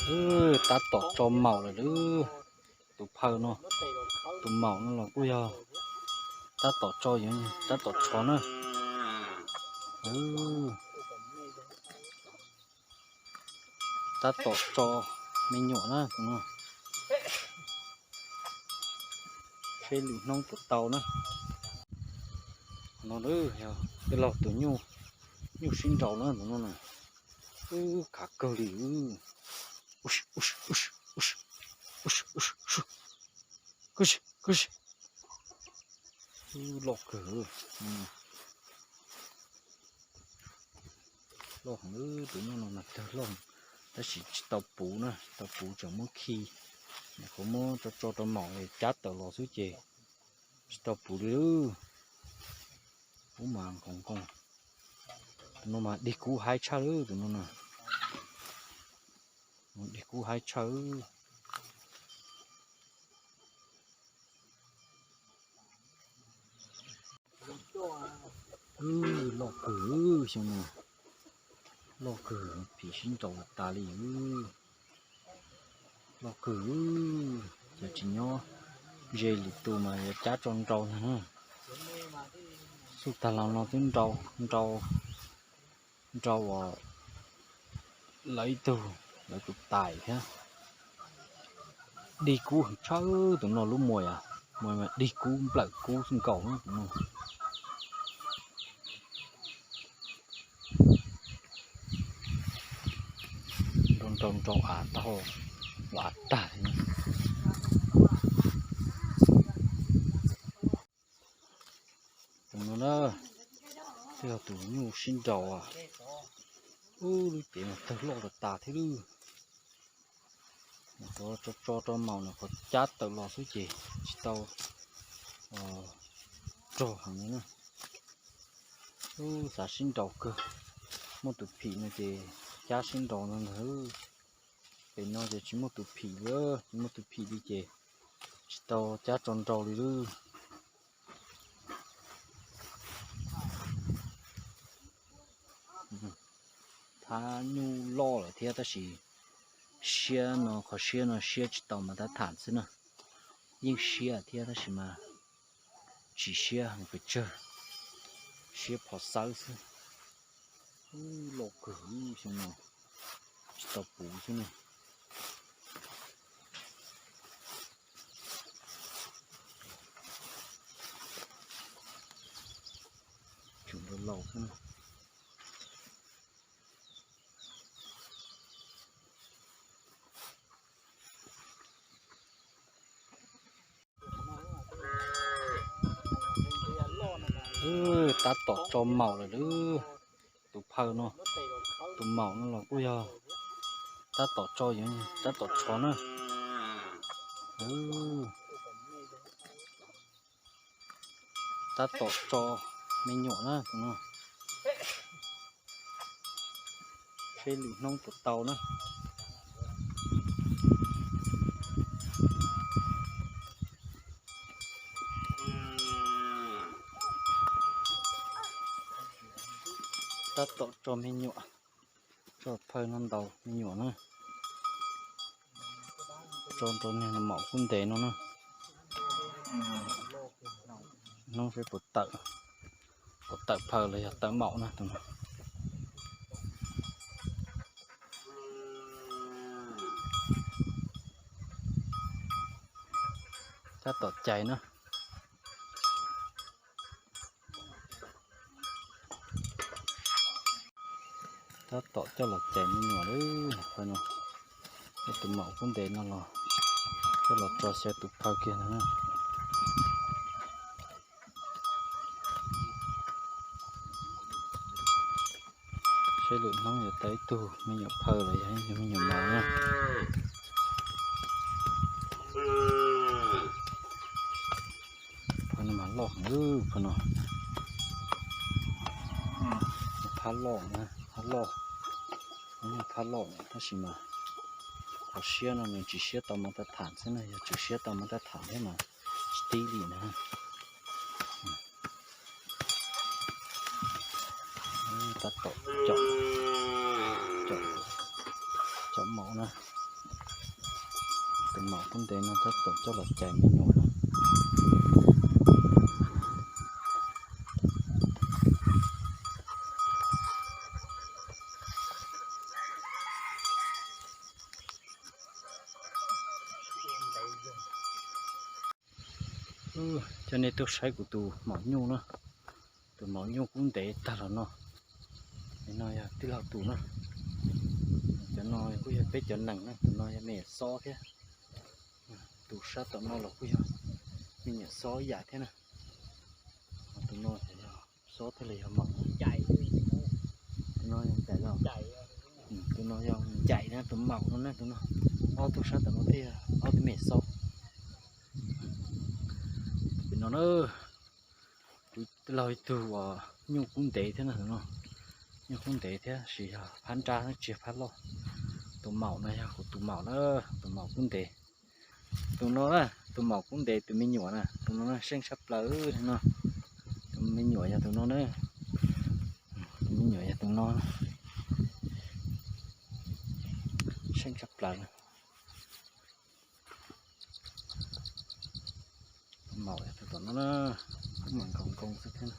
Tab tom tso maum lawm lauj. Tus phaw no, tus maum no los kuj yog tab tom tso, tab tom tso na. Tab tom tso me nyuam na tus no. Seb lwm hnub puas tau na. No yog tij laug tus nyuj sib nraus na tus no na. Ub, khav kawg li. Loj kawg. Loj heev, tus nyuj no mas tawg loj, tab sis tsis tau puv na, tsis tau puv, tseem muab khi, nyuam qhuav muab tso tso rau maum cab tawm los xwb ces tsis tau puv li. Ub mas nkoos nkoos. Tus no mas dig kub haib tshaj lawm tus no na. Dig kub haib tshaj. Loj kawg xyoo no, loj kawg, phim sib nraus tas li. Loj kawg, ces tsis nyob ze lwm tus mas yuav cab tso nrau ntag. Xub tag los no twb nrau, nrau, nrau uas lawv ib tug, lawv tus tais thiab. Dig kub heev tshaj tus no lub muag, muag dig kub nplawm kub nkaus tus no. Nrau nrau nrau av tag, los av tag li. Tus no na, twb yog tus nyuj sib nraus. Ub, lub cev mas tawg loj tas tas thiab lawm. Nyuam qhuav tso tso rau maum, nyuam qhuav cab tawm los xwb ces tsis tau rog heev li na. Ub, xav sib nraus kawg, muaj tus phim no ces cab sib nraus no ntag. Pem no ces tsis muaj tus phim li, tsis muaj tus phim li ces tsis tau cab tso nrau li lawm. Thab nyuj loj lawm thiab tab sis siab no, qhov siab no siab tsis tau mas tab tham xwb na. Yeej siab thiab tab sis mas tsis siab heev pes tsawg, siab phom xawb xwb. Ub, loj kawg xyoo no, tsis tau puv xwb na. Tseem laus laus xwb na. Tab tom tso maum lawm lauj. Tus phaw no, tus maum no los kuj yog tab tom tso, tab tom tso na. Tab tom tso me nyuam na tus no. Seb lwm hnub puas tau na. Tab tom tso me nyuam, tso phaw no ntaus me nyuam na. Tso rau niag maum kub ntes no na. Hnub seb puas tawm, puas tawm phaw los yog tawm maum na tus no. Tab tom cais na. Tab tom coj los cais me nyuam lawm. Tus maum kub ntes no los coj los tso xyaw tus phaw kiag no na. Seb lwm hnub yuav tau ib tug me nyuam phaw los yog ib tug me nyuam maum na. Phaw no mas loj heev, phaw no, phab loj na, phab loj, phab loj tab sis mas qhov siab no nws tsis siab tau mas tab tham xwb na, yog tseem siab tau mas tab tham thiab mas tsis tib li na. Tab tom coj, coj maum na. ntev no tab tom coj los cais me nyuam no. Coj nej tuaj saib kuv tus maum nyuj na. Tus maum nyuj kub ntev tag los no. No yog tij laug tus na. Cov no kuj yog peb cov nees na, tus no yog me nyuam xob thiab. Tus sab tom no los kuj yog me nyuam xob yam thiab na. Tus no yog xob thiaj li yog maum. Tus no yog ncaim los. Tus no yog ncaim na, tus maum no na, tus no. Ob tug sab tom no thiaj ob tug me nyuam xob. Pem no na, kuv tij laug ib tug uas nyuj kub ntev thiab na tus no. Nyuj kub ntev thiab sis yog phab nrab tsis yog phab loj. Tus maum no yog kuv tus maum na, tus maum kub ntev. Tus no na, tus maum kub ntev tus me nyuam na, tus no na seej tshaj plaws no. Tus me nyuam yog tus no na. Tus me nyuam yog tus no. Seej tshaj plaws. Maum yog tus tom no na, kub mas nkaus nkoos xwb thiab.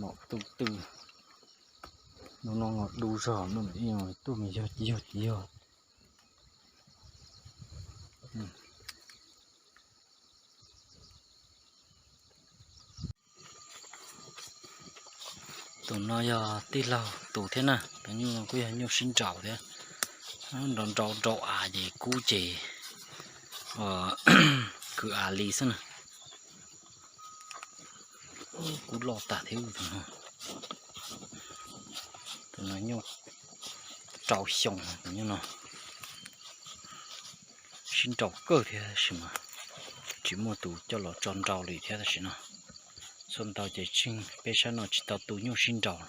Maum tus twg no no du zog no, tuaj mas yog yog yog. Tus no yog tij laug tus thiab na, tus nyuj no kuj yog nyuj sib nraus thiab. Nrau nrau nrau av ces kub ces kwv av li xwb na. Kub loj tas thiab tus no. Tus no nyuj rau xyoo tus nyuj no. Sib nraus kawg thiab tab sis mas tsis muaj tus coj los tso nrau li thiab tab sis no. Txhua ntau ces tseem peb sab no tsis tau tu nyuj sib nraus,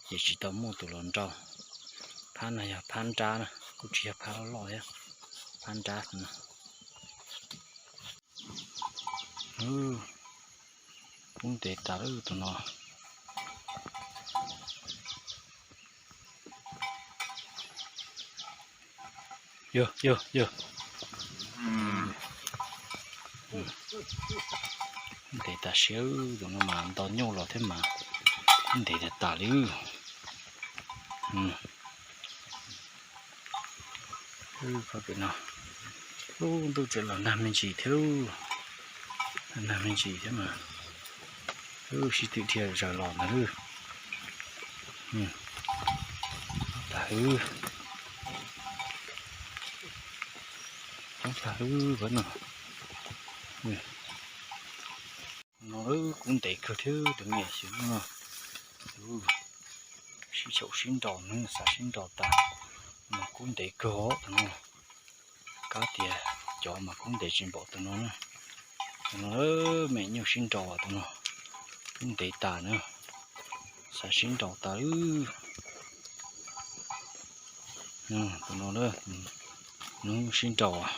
ces tsis tau muaj tus los nrau. Phab no yog phab nrab na, kuj tsis yog phab loj loj thiab, phab nrab no. Kub ntev tas lawm tus no. Yog yog yog. Ntev tas siab, tus no mas nto nyuj los thiab mas kub ntev tas tas li. Pem no, lub ntuj tseem los nag me ntsis thiab, nag me ntsis thiab mas, sib twm dhia zaws los ntag. Tas hwb, coob tag hwb no. No kub ntev kawg thiab tus me xyov no. Sib xyaum sib nraus, xav sib nraus tas, mas kub ntev kawg os tus no. Kab tias cov mas kub ntev tsis npaum tus no na. Tus no me nyuj sib nraus tus no, kub ntev tas na, xav sib nraus tas lawm. Tus no, hnub sib nraus,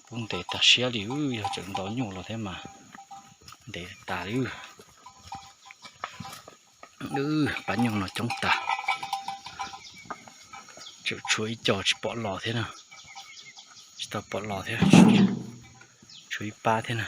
kub ntev tas siab li, yog tseem nto nyuj los thiab mas ntev tas li. Pab nyuj no coob tas, tseem tshuav ib co tsis pom los thiab na, tsis tau pom los thiab, tshuav ib pab thiab na.